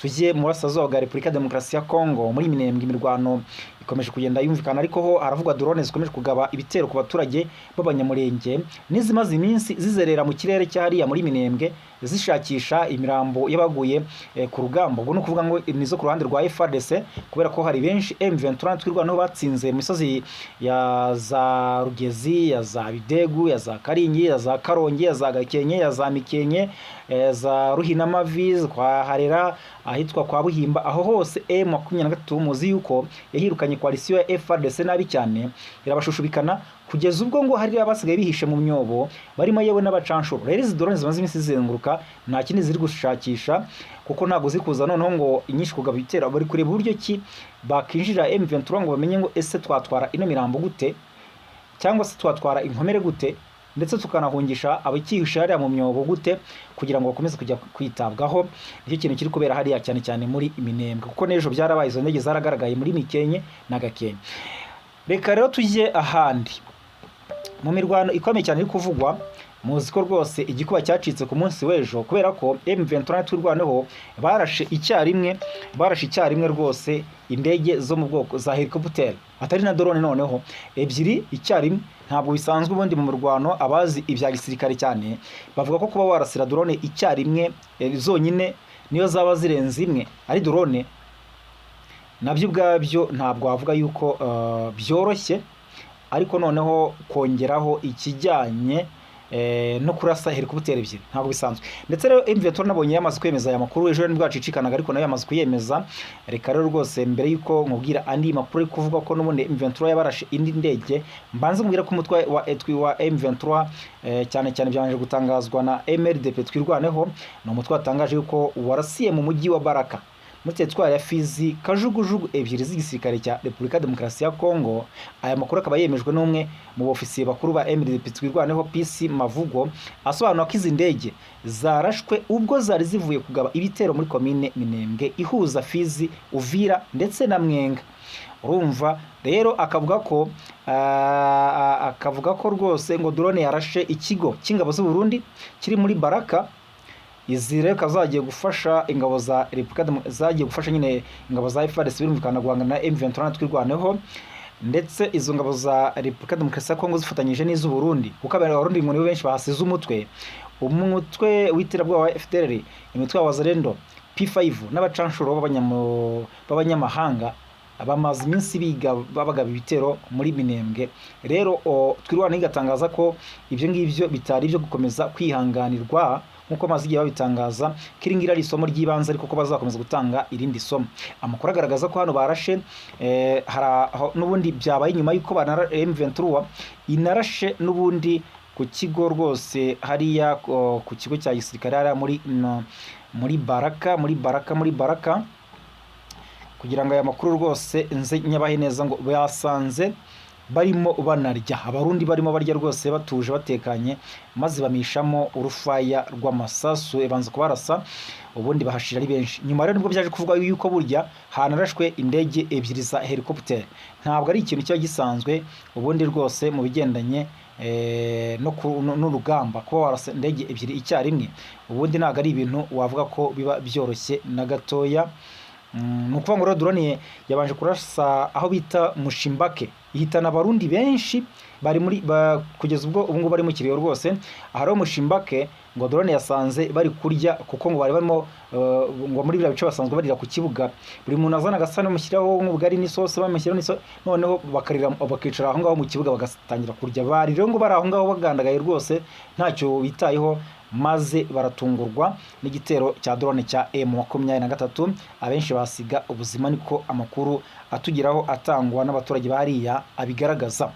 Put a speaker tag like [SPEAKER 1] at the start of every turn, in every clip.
[SPEAKER 1] Tujye mu burasirazuba bwa Repubulika ya Demokarasi ya Kongo, muri Minembwe imirwano ikomeje kugenda yumvikana, ariko ho haravugwa drone zikomeje kugaba ibitero ku baturage b'Abanyamurenge n'izimaze iminsi zizerera mu kirere cyahariya muri Minembwe zishakisha imirambo y'abaguye ku rugamba. Ubwo ni ukuvuga ngo nizo ku ruhande rwa FARDC, kubera ko hari benshi M23 Twirwaneho batsinze mu misozi ya za Rugezi, ya za Bidegu, ya za Karingi, ya za Karongi, ya za Gakenke, ya za Mikenke, za Ruhinamavi, kwa Harera, ahitwa kwa Buhimba. Aho hose M23 muzi yuko yahirukanye coalition ya FARDC nabi cyane, irabashushubikana kugeza ubwo ngo hari abasigaye bihishe mu myobo, barimo yewe n'abacanshuro. Rero izi drone zimaze iminsi zizenguruka nta kindi ziri gushakisha, kuko ntabwo ziri kuza noneho ngo inyinshi kugaba ibitero. Bari kureba uburyo ki bakinjira M23 ngo bamenye ngo ese twatwara ino mirambo gute, cyangwa se twatwara inkomere gute, ndetse tukanahungisha abakihishe hariya mu myobo gute, kugira ngo bakomeze kujya kwitabwaho. Nicyo kintu kiri kubera hariya cyane cyane muri Minembwe, kuko n'ejo byarabaye, izo ndege zaragaragaye muri Mikenke na Gakenke. Reka rero tujye ahandi mu mirwano ikomeye cyane iri kuvugwa. Muzi ko rwose igikuba cyacitse ku munsi w'ejo, kubera ko M23 Twirwaneho barashe icyarimwe rwose indege zo mu bwoko za helicopter, atari na drone, noneho ebyiri icyarimwe. Ntabwo bisanzwe ubundi mu mirwano. Abazi ibya gisirikare cyane bavuga ko kuba warasira drone icyarimwe zonyine, niyo zaba zirenze imwe ari drone, nabyo ubwabyo ntabwo wavuga yuko byoroshye. Ariko noneho kongeraho ikijyanye no kurasa helicopter ebyiri ntabwo bisanzwe. Ndetse rero M23 nabonye yamaze kwemeza aya makuru. Ejo nibwo yacicikanaga, ariko nayo yamaze kuyemeza. Reka rero rwose mbere yuko nkubwira andi makuru ari kuvuga ko n'ubundi M23 yabarashe indi ndege, mbanze nkubwira ko umutwe wa etwi wa M23, cyane cyane byabanje gutangazwa na MRDP Twirwaneho, ni umutwe watangaje yuko warasiye mu mujyi wa Baraka muri teritwari ya Fizi kajugujugu ebyiri z'igisirikare cya Repubulika Demokarasi ya Kongo. Aya makuru akaba yemejwe n'umwe mu bofisiye bakuru ba MRDP Twirwaneho, PC Mavugo, asobanura ko izi ndege zarashwe ubwo zari zivuye kugaba ibitero muri komine Minembwe ihuza Fizi, Uvira ndetse na Mwenga. Urumva rero akavuga ko rwose ngo drone yarashe ikigo cy'ingabo z'u Burundi kiri muri Baraka. Izi rero zikaba zagiye gufasha ingabo za Repubulika zagiye gufasha nyine ingabo za FARDC, birumvikana, guhangana na M23 Twirwaneho. Ndetse izo ngabo za Repubulika Demokarasi ya Kongo zifatanyije n'iz'u Burundi, kuko Abarundi ngo nibo benshi bahasize umutwe w'iterabwoba wa FDLR, imitwe ya Wazalendo, P5 n'abacanshuro b'abanyamahanga bamaze iminsi biga babagaba ibitero muri Minembwe. Rero Twirwaneho igatangaza ko ibyo ngibyo bitari ibyo gukomeza kwihanganirwa, nk'uko maze igihe babitangaza ko iri ngiri ari isomo ry'ibanze, ariko ko bazakomeza gutanga irindi somo. Amakuru agaragaza ko hano barashe hari aho n'ubundi byabaye nyuma y'uko M23 inarashe n'ubundi ku kigo rwose hariya ku kigo cya gisirikare hariya muri Baraka, muri Baraka. Kugira ngo aya makuru rwose nze nyabahe neza, ngo basanze barimo banarya, Abarundi barimo barya rwose batuje batekanye, maze bamishamo urufaya rw'amasasu, banza kubarasa, ubundi bahashira ari benshi. Nyuma rero nibwo byaje kuvuga yuko burya hanarashwe indege ebyiri za helicopter. Ntabwo ari ikintu kiba gisanzwe ubundi rwose mu bigendanye no n'urugamba, kuba warasa indege ebyiri icyarimwe ubundi ntabwo ari ibintu wavuga ko biba byoroshye na gatoya. Ni ukuvuga ngo rero drone yabanje kurasa aho bita Mushimbake, ihitana Abarundi benshi bari muri kugeza ubwo ubu ngubu bari mu kiriyo rwose. Aha rero Mushimbake ngo drone yasanze bari kurya, kuko ngo bari barimo ngo muri biriya bice basanzwe barira ku kibuga, buri muntu azana agasahani bamushyiraho nk'ubugari n'isosi, bamushyiraho n'isosi, noneho bakarira, bakicara aho ngaho mu kibuga bagatangira kurya. Bari rero ngo bari aho ngaho bagandagaye rwose ntacyo bitayeho, maze baratungurwa n'igitero cya drone cya M23, abenshi basiga ubuzima. Niko amakuru atugeraho atangwa n'abaturage bariya abigaragaza.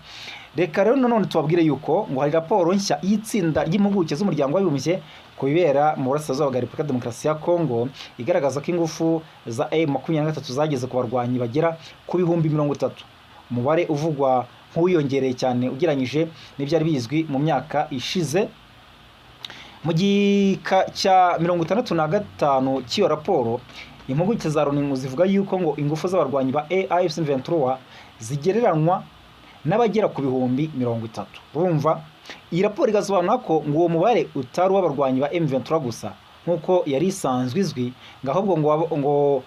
[SPEAKER 1] Reka rero nanone tubabwire yuko ngo hari raporo nshya y'itsinda ry'impuguke z'Umuryango w'Abibumbye ku bibera mu burasirazuba bwa Repubulika Demokarasi ya Kongo, igaragaza ko ingufu za M23 zageze ku barwanyi bagera ku 30,000, umubare uvugwa nk'uwiyongereye cyane ugereranyije n'ibyari bizwi mu myaka ishize. Mu gika cya 65 cy'iyo raporo, impuguke za Loni zivuga yuko ngo ingufu z'abarwanyi ba AFC 23 zigereranywa n'abagera ku 30,000. Urumva iyi raporo igasobanura ko ngo uwo mubare utari uw'abarwanyi ba M23 gusa, nk'uko yari isanzwe izwi, ngo ahubwo ngo waba ngo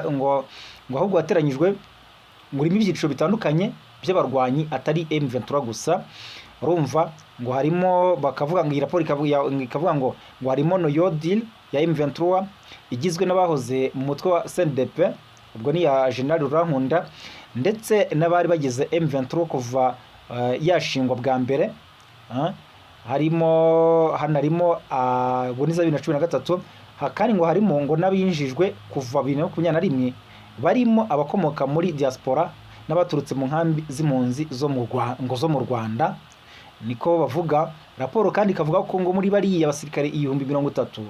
[SPEAKER 1] ngo ngo ahubwo wateranyijwe, ngo urimo ibyiciro bitandukanye by'abarwanyi, atari M23 gusa. Urumva ngo harimo, bakavuga ngo iyi raporo ikavuga ngo harimo New Deal ya M23 igizwe n'abahoze mu mutwe wa CNDP, ubwo ni ya General Rurankunda, ndetse n'abari bagize M23 kuva yashingwa bwa mbere. Harimo hanarimo ubwo ni za 2013. Kandi ngo harimo ngo n'abinjijwe kuva 2021, barimo abakomoka muri diaspora n'abaturutse mu nkambi z'impunzi ngo zo mu Rwanda, niko bavuga. Raporo kandi ikavuga ko ngo muri bariya basirikare 30,000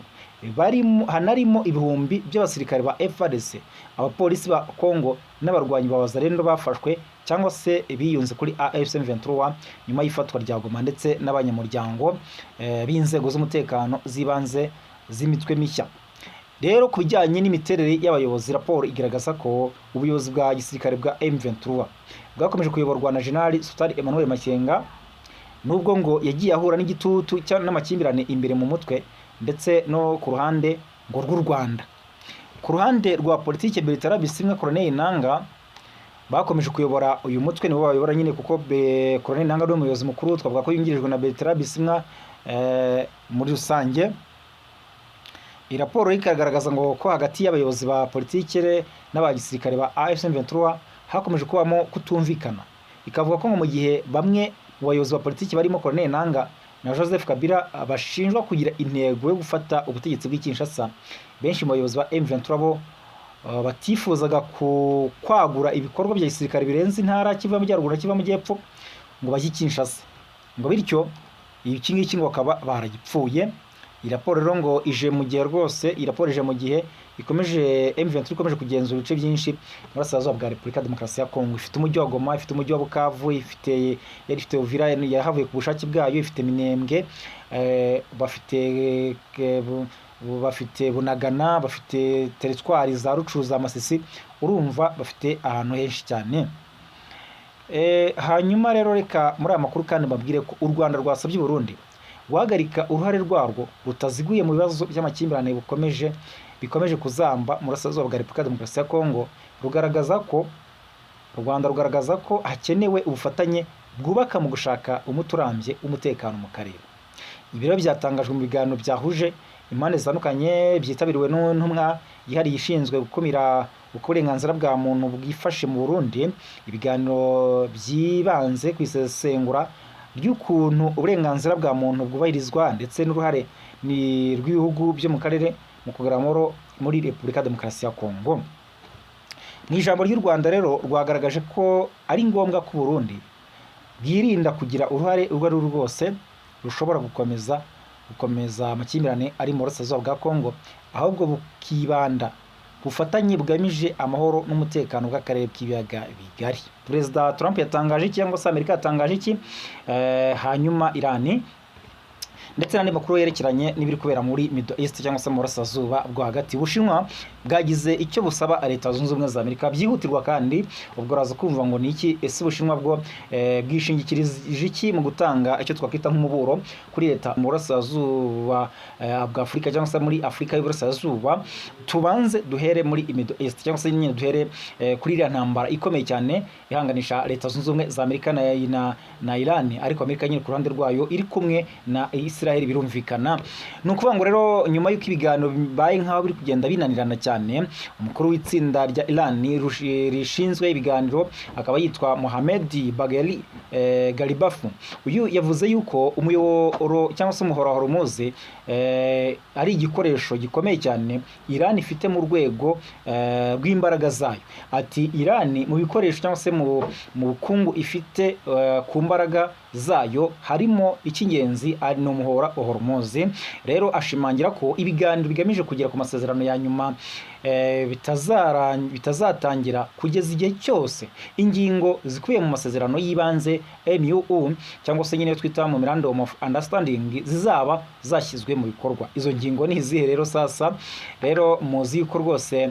[SPEAKER 1] barimo, hanarimo ibihumbi by'abasirikare ba FARDC, abapolisi ba Congo n'abarwanyi ba Wazalendo bafashwe cyangwa se biyunze kuri AFC M23 nyuma y'ifatwa rya Goma, ndetse n'abanyamuryango b'inzego z'umutekano z'ibanze z'imitwe mishya. Rero ku bijyanye n'imiterere y'abayobozi, raporo igaragaza ko ubuyobozi bwa gisirikare bwa M23 bwakomeje kuyoborwa na General Sultan Emmanuel Makenga, nubwo ngo yagiye ahura n'igitutu n'amakimbirane imbere mu mutwe ndetse no ku ruhande ngo rw'u Rwanda. Ku ruhande rwa politike, Bertrand Bisimwa, Corneille Nanga bakomeje kuyobora uyu mutwe, nibo bayobora nyine, kuko Corneille Nanga ari umuyobozi mukuru, twavuga ko yungirijwe na Bertrand Bisimwa. Muri rusange iyi raporo ikagaragaza ngo ko hagati y'abayobozi ba politike n'aba gisirikare ba AFC M23 hakomeje kubamo kutumvikana. Ikavuga ko ngo mu gihe bamwe mu bayobozi ba politiki barimo Corneille Nanga na Joseph Kabila bashinjwa kugira intego yo gufata ubutegetsi bw'i Kinshasa, benshi mu bayobozi ba M23 bo batifuzaga ku kwagura ibikorwa bya gisirikare birenze intara Kivu y'Amajyaruguru na Kivu y'Amajyepfo ngo bajye i Kinshasa, ngo bityo iki ngiki ngo bakaba baragipfuye. Iyi raporo rero ngo ije mu gihe rwose, iyi raporo ije mu gihe ikomeje, M23 ikomeje kugenzura ibice byinshi mu burasirazuba bwa Repubulika ya Demokarasi ya Kongo. Ifite umujyi wa Goma, ifite umujyi wa Bukavu, ifite, yari ifite Uvira yahavuye ku bushake bwayo, ifite Minembwe, bafite Bunagana, bafite teritwari za Rutshuru, za Masisi. Urumva bafite ahantu henshi cyane. Hanyuma rero reka muri aya makuru kandi mbabwire ko u Rwanda rwasabye u Burundi guhagarika uruhare rwarwo rutaziguye mu bibazo by'amakimbirane bikomeje kuzamba mu burasirazuba bwa Repubulika ya Demokarasi ya Kongo. Rugaragaza ko U Rwanda rugaragaza ko hakenewe ubufatanye bwubaka mu gushaka umuti urambye w'umutekano mu karere. Ibi rero byatangajwe mu biganiro byahuje impande zitandukanye, byitabiriwe n'intumwa yihariye ishinzwe gukumira uko uburenganzira bwa muntu bwifashe mu Burundi. Ibiganiro byibanze ku isesengura ry'ukuntu uburenganzira bwa muntu bwubahirizwa ndetse n'uruhare ni rw'ibihugu byo mu karere mu kugarura amahoro muri Repubulika ya Demokarasi ya Kongo. Mu ijambo ry'u Rwanda rero rwagaragaje ko ari ngombwa ko Burundi bwirinda kugira uruhare urwo ari rwo rwose rushobora gukomeza amakimbirane ari mu burasirazuba bwa Kongo, ahubwo bukibanda ku bufatanye bugamije amahoro n'umutekano bw'akarere k'ibiyaga bigari. Perezida Trump yatangaje iki, cyangwa se Amerika yatangaje iki? Hanyuma Irani ndetse n'andi makuru yerekeranye n'ibiri kubera muri Middle East cyangwa se mu burasirazuba bwo hagati. Ubushinwa bwagize icyo busaba Leta Zunze Ubumwe za Amerika byihutirwa, kandi ubwo uraza kumva ngo ni iki. Ese Ubushinwa bwo bwishingikirije iki mu gutanga icyo twakwita nk'umuburo kuri leta mu burasirazuba bwa Afurika cyangwa se muri Afurika y'Uburasirazuba? Tubanze duhere muri Middle East, cyangwa se nyine duhere kuri iriya ntambara ikomeye cyane ihanganisha Leta Zunze Ubumwe za Amerika na Iran, ariko Amerika nyine ku ruhande rwayo iri kumwe na Israel, birumvikana. Ni ukuvuga ngo rero nyuma y'uko ibiganiro bibaye nk'aho biri kugenda binanirana cyane, umukuru w'itsinda rya Iran rishinzwe ibiganiro, akaba yitwa Mohamed Bagheri Ghalibaf, uyu yavuze yuko umuyoboro cyangwa se umuhora wa Hormuz ari igikoresho gikomeye cyane Iran ifite mu rwego rw'imbaraga zayo. Ati Iran mu bikoresho cyangwa se mu bukungu ifite ku mbaraga zayo harimo icy'ingenzi ari ni umuhora wa Hormuz. Rero ashimangira ko ibiganiro bigamije kugera ku masezerano ya nyuma bitazatangira kugeza igihe cyose ingingo zikubiye mu masezerano y'ibanze MOU, cyangwa se nyine iyo twita Memorandum of Understanding, zizaba zashyizwe mu bikorwa. Izo ngingo ni izihe rero? Sasa rero muzi yuko rwose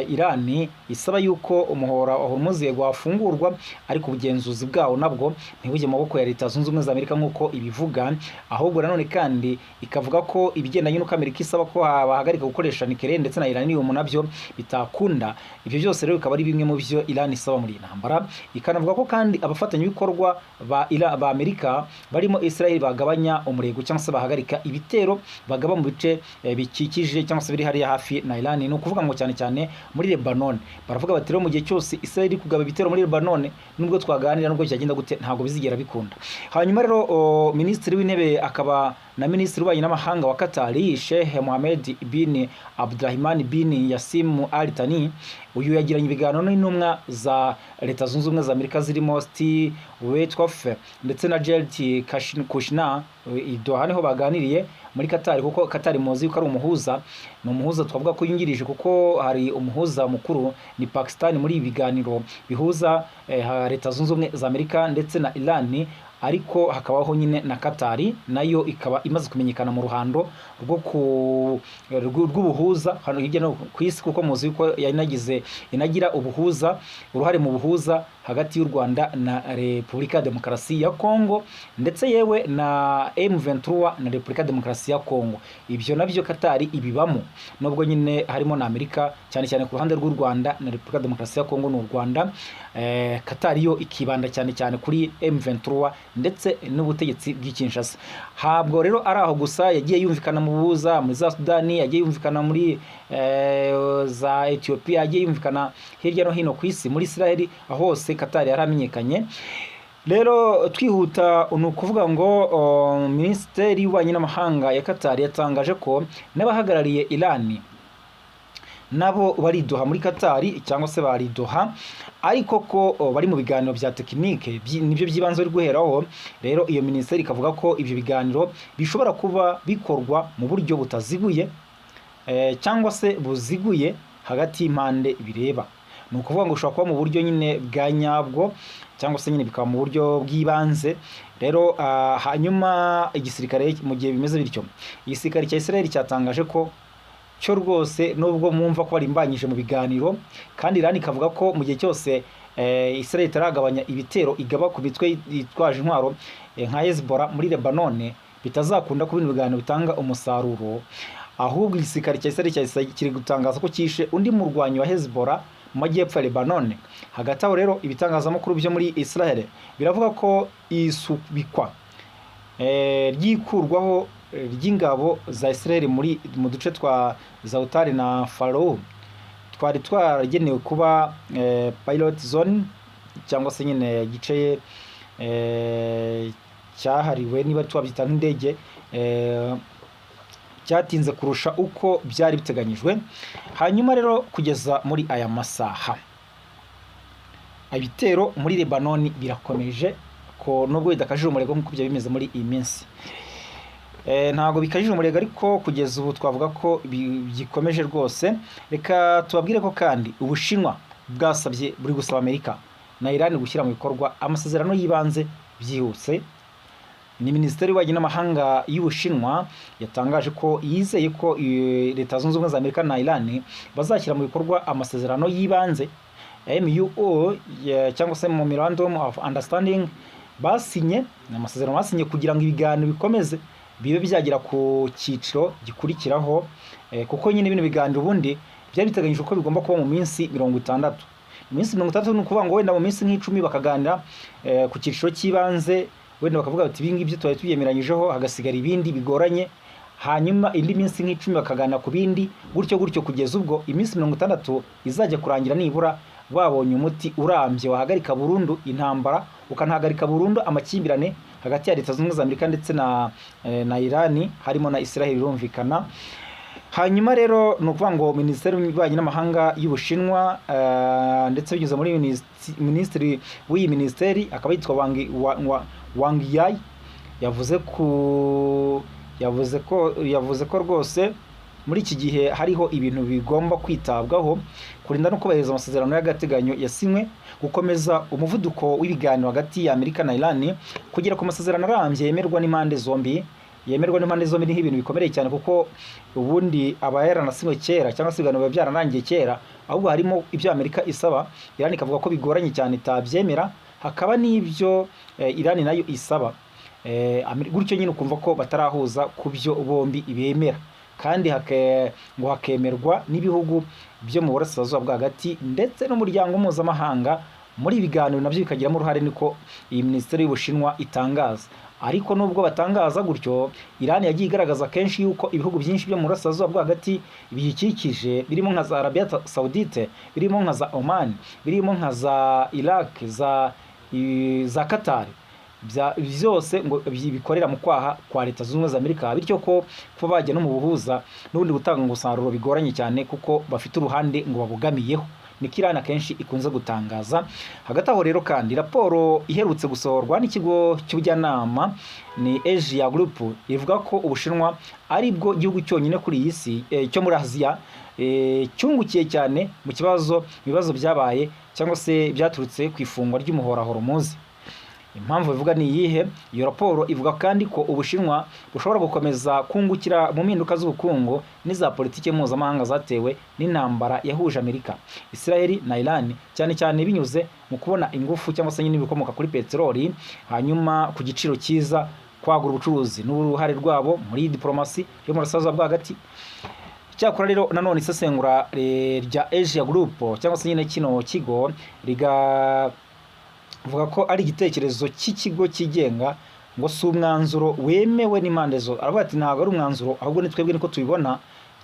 [SPEAKER 1] Iran isaba yuko umuhora wa Hormuz wafungurwa, ariko ubugenzuzi bwawo nabwo ntibujye mu maboko ya ya Leta Zunze Ubumwe za Amerika nk'uko ibivuga. Ahubwo nanone kandi ikavuga ko ibigendanye n'uko Amerika isaba ko bahagarika gukoresha nucléaire ndetse na uranium nabyo bitakunda. Ibyo byose rero bikaba ari bimwe mu byo Iran isaba muri iyi ntambara. Ikanavuga ko kandi abafatanyabikorwa ba Amerika barimo Israel bagabanya umurego cyangwa se bahagarika ibitero bagaba mu bice bikikije cyangwa se biri hariya hafi na Iran, ni ukuvuga ngo cyane cyane muri Lebanon. Baravuga bati rero mu gihe cyose Israel iri kugaba ibitero muri Lebanon, nubwo twaganira, nubwo byagenda gute, ntabwo bizigera bikunda. Hanyuma rero Minisitiri w'Intebe akaba na Minisitiri w'Ububanyi n'Amahanga wa Qatar, Sheikh Mohammed bin Abdulrahman bin Yassim Al Thani, uyu yagiranye ibiganiro n'intumwa za Leta Zunze Ubumwe za Amerika zirimo Steve Witkoff ndetse na Jared Kushner i Doha. Niho baganiriye muri Qatar, kuko Qatar muzi ko ari umuhuza, ni umuhuza twavuga ko yungirije, kuko hari umuhuza mukuru ni Pakistan muri ibi biganiro bihuza Leta Zunze Ubumwe za Amerika ndetse na Iran. Ariko hakabaho nyine na Qatar, nayo ikaba imaze kumenyekana mu ruhando rw'ubuhuza hano hirya no ku isi, kuko muzi ko yanagize inagira ubuhuza, uruhare mu buhuza hagati y'u Rwanda na Repubulika ya Demokarasi ya Kongo, ndetse yewe na M23 na Repubulika ya Demokarasi ya Kongo. Ibyo nabyo Qatar ibibamo, nubwo nyine harimo na Amerika, cyane cyane ku ruhande rw'u Rwanda na Repubulika ya Demokarasi ya Kongo ni u Rwanda. Qatar yo ikibanda cyane cyane kuri M23 ndetse n'ubutegetsi bw'i Kinshasa. Ntabwo rero ari aho gusa yagiye yumvikana mu buhuza muri za Sudani, yagiye yumvikana muri za Ethiopia, yagiye yumvikana hirya no hino ku isi, muri Israel, aho hose Qatar yaramenyekanye. Rero twihuta, ni ukuvuga ngo Minisiteri y'Ububanyi n'Amahanga ya Qatar yatangaje ko n'abahagarariye Iran nabo bari Doha muri Qatar, cyangwa se bari Doha, ariko ko bari mu biganiro bya tekinike, nibyo by'ibanze bari guheraho. Rero iyo minisiteri ikavuga ko ibyo biganiro bishobora kuba bikorwa mu buryo butaziguye cyangwa se buziguye hagati y'impande bireba. Ni ukuvuga ngo ushobora kuba mu buryo nyine bwa nyabwo, cyangwa se nyine bikaba mu buryo bw'ibanze. Rero hanyuma igisirikare, mu gihe bimeze bityo, igisirikare cya Israel cyatangaje ko cyo rwose, nubwo mwumva ko barimbanyije mu biganiro, kandi Iran ikavuga ko mu gihe cyose Israel itaragabanya ibitero igaba ku mitwe yitwaje intwaro nka Hezbollah muri Lebanon, bitazakunda ko bino biganiro bitanga umusaruro. Ahubwo igisirikare cya Israel cyahise kiri gutangaza ko cyishe undi murwanyi wa Hezbollah mu majyepfo ya Lebanon. Hagati aho rero ibitangazamakuru byo muri Israel biravuga ko isubikwa ry'ikurwaho ry'ingabo za Israel mu duce twa Zautari na Faro twari twaragenewe kuba pilot zone, cyangwa se nyine igice cyahariwe, niba twabyita nk'indege, cyatinze kurusha uko byari biteganyijwe. Hanyuma rero kugeza muri aya masaha ibitero muri Lebanon birakomeje, ko nubwo bidakajije umurego nk'uko byari bimeze muri iyi minsi, ntabwo bikajije umurego, ariko kugeza ubu twavuga ko bigikomeje rwose. Reka tubabwire ko kandi Ubushinwa bwasabye, buri gusaba Amerika na Iran gushyira mu bikorwa amasezerano y'ibanze byihuse. Ni Minisiteri y'Ububanyi n'Amahanga y'Ubushinwa yatangaje ko yizeye ko Leta Zunze Ubumwe za Amerika na Iran bazashyira mu bikorwa amasezerano y'ibanze, MUO cyangwa se Memorandum of Understanding basinye. Ni amasezerano basinye kugira ngo ibiganiro bikomeze bibe byagera ku cyiciro gikurikiraho, kuko nyine bino biganiro ubundi byari biteganyijwe ko bigomba kuba mu minsi 60. Mu minsi 60, ni ukuvuga ngo wenda mu minsi nk'icumi bakaganira ku cyiciro cy'ibanze, wenda bakavuga bati ibi ngibyo twari tubyemeranyijeho, hagasigara ibindi bigoranye, hanyuma indi minsi nk'icumi bakaganira ku bindi, gutyo gutyo, kugeza ubwo iminsi 60 izajya kurangira nibura babonye umuti urambye wahagarika burundu intambara, ukanahagarika burundu amakimbirane hagati ya Leta Zunze Ubumwe za Amerika ndetse na Irani, harimo na Israel, birumvikana. Hanyuma rero ni ukuvuga ngo Minisiteri y'Ububanyi n'Amahanga y'Ubushinwa, ndetse binyuze muri minisitiri w'iyi minisiteri akaba yitwa Wang Yi, yavuze ko rwose muri iki gihe hariho ibintu bigomba kwitabwaho: kurinda no kubahiriza amasezerano y'agateganyo yasinywe, gukomeza umuvuduko w'ibiganiro hagati ya Amerika na Iran, kugera ku masezerano arambye yemerwa n'impande zombi. Yemerwa n'impande zombi ni nk'ibintu bikomeye cyane, kuko ubundi aba yaranasinywe kera, cyangwa se ibiganiro biba byararangiye kera. Ahubwo harimo ibyo Amerika isaba, Iran ikavuga ko bigoranye cyane itabyemera. hakaba n'ibyo Irani nayo isaba. Gutyo nyine ukumva ko batarahuza ku byo bombi bemera, kandi ngo hakemerwa n'ibihugu byo mu Burasirazuba bwo Hagati ndetse n'umuryango mpuzamahanga muri ibi biganiro, nabyo bikagiramo uruhare, niko iyi minisiteri y'Ubushinwa itangaza. Ariko nubwo batangaza gutyo, Iran yagiye igaragaza kenshi yuko ibihugu byinshi byo mu Burasirazuba bwo Hagati biyikikije, birimo nka za Arabia Saudite, birimo nka za Oman, birimo nka za Iraq, za Qatar, byose ngo bikorera mu kwaha kwa Leta Zunze Ubumwe za Amerika, bityo ko kuba bajya no mu buhuza n'ubundi gutanga umusaruro bigoranye cyane, kuko bafite uruhande ngo babogamiyeho. Niko Iran akenshi ikunze gutangaza. Hagati aho rero kandi, raporo iherutse gusohorwa n'ikigo cy'ubujyanama ni Asia Group ivuga ko Ubushinwa ari bwo gihugu cyonyine kuri iyi si cyo muri Aziya cyungukiye cyane mu kibazo mu bibazo byabaye cyangwa se byaturutse ku ifungwa ry'umuhora Hormuz. Impamvu bivuga ni iyihe? Iyo raporo ivuga kandi ko Ubushinwa bushobora gukomeza kungukira mu mpinduka z'ubukungu n'iza politiki mpuzamahanga zatewe n'intambara yahuje Amerika, Israel na Iran, cyane cyane binyuze mu kubona ingufu cyangwa se nyine ibikomoka kuri peteroli hanyuma ku giciro cyiza, kwagura ubucuruzi n'uruhare rwabo muri diplomasi yo mu Burasirazuba bwo Hagati. Cyakora rero nanone isesengura rya Asia Group cyangwa se nyine kino kigo riga vuga ko ari igitekerezo cy'ikigo cyigenga, ngo si umwanzuro wemewe n'impande zose. Aravuga ati: "Ntabwo ari umwanzuro, ahubwo ni twebwe niko tubibona,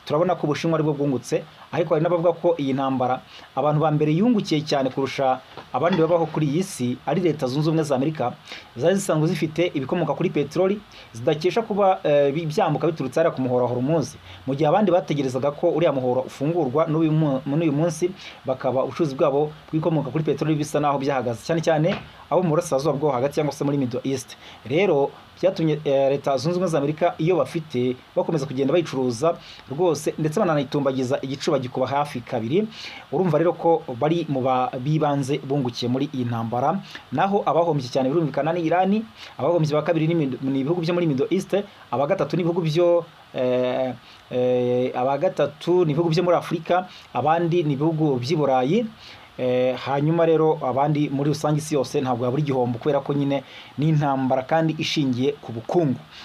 [SPEAKER 1] turabona ko Ubushinwa aribwo bwungutse." Ariko hari n'abavuga ko iyi ntambara abantu ba mbere yungukiye cyane kurusha abandi babaho kuri iyi si ari Leta Zunze Ubumwe za Amerika, zari zisanzwe zifite ibikomoka kuri peteroli zidakesha kuba byambuka biturutse hariya ku muhora wa Hormuz, mu gihe abandi bategerezaga ko uriya muhora ufungurwa n'uyu munsi bakaba ubucuruzi bwabo bw'ibikomoka kuri peteroli bisa naho byahagaze, cyane cyane abo mu Burasirazuba bwo Hagati cyangwa se muri Middle East. Rero byatumye Leta Zunze Ubumwe za Amerika iyo bafite bakomeza kugenda bayicuruza rwose, ndetse bananayitumbagiza, igiciro bagikuba hafi kabiri. Urumva rero ko bari mu bibanze bungukiye muri iyi ntambara. Naho abahombye cyane birumvikana ni Irani, abahombye ba kabiri ni ibihugu byo muri Middle East, aba gatatu ni ibihugu byo muri Afurika, abandi ni ibihugu by'i Burayi. Hanyuma rero abandi muri rusange, isi yose ntabwo yabura igihombo, kubera ko nyine ni intambara kandi ishingiye ku bukungu.